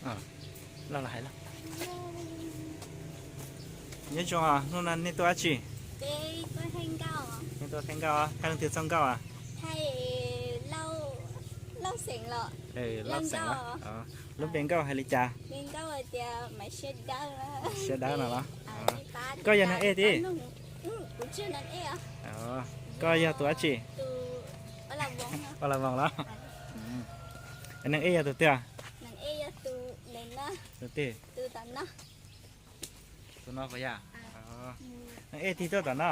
Los los hais los. Nyob zoo, hnub no nej tuaj dab tsi? Nej tuaj thaij nkauj, thaij leej twg txoj nkauj? Lauj Xeem los. Lub npe nkauj hais li cas? Siab dawb no los? Koj yog neeg ej tib? Koj yog tus dab tsi? Ua la voos los? Neeg ej yog tus twg? Tus twg? Tus no puas yog? Neeg ej tig tuaj tom no.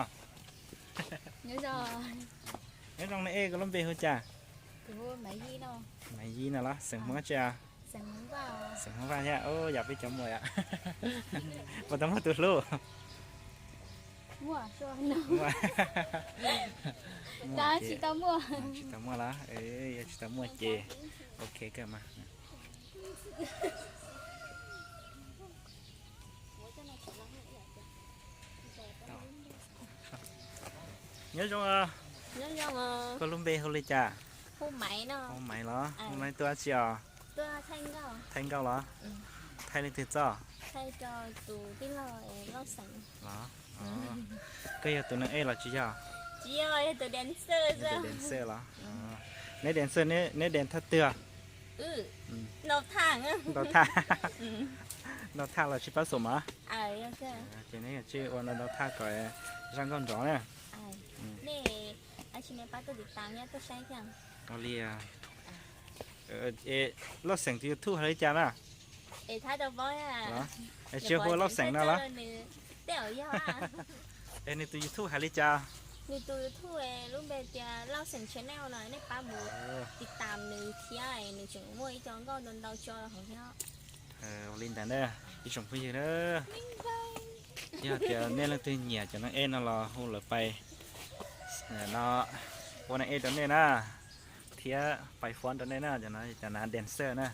Nyob zoo neeg ej, koj lub npe hu cas? Maiv Yib no los? Xeem Hmoob tsi? Xeem Hmoob Vaj thiab. Yam peb cov muam yom. Puas tau muaj tus hlub? Tsis tau muaj los? Yog tsis tau muaj ces ok kawg mas. Nyob zoo, koj lub npe hu li cas? Hu Maiv los? Hu Maiv tuaj dab tsi os? Thaij nkauj los? Thaij leej twg txoj? Los, koj yog tus neeg ej los tsis yog? Dancer los? Neb dancer, neb dance thaj twg? Ntau thaj, ntau thaj los tsis pab xum mas. Ces neb yuav tsum ua ntau ntau thaj kom zaj nkauj nrov na. Ua li, Lauj Xeem tus YouTube hais li cas na? Tsis hu Lauj Xeem no los? Es nws tus YouTube hais li cas? Nws tus YouTube lub npe tias Lauj Xeem Channel no, nej pab mus tiv tam nws thiab, nws tseem muaj ib co nkauj ntau ntau tso hauv thiab. Ua li ntawd na, ib tsoom phooj ywg na, yog tias nej leej twg nyiam cov neeg ej no los hu lawv pais no ua neeg ej rau nej na, thiab pais fun rau nej na, cov no cov nav dancer na.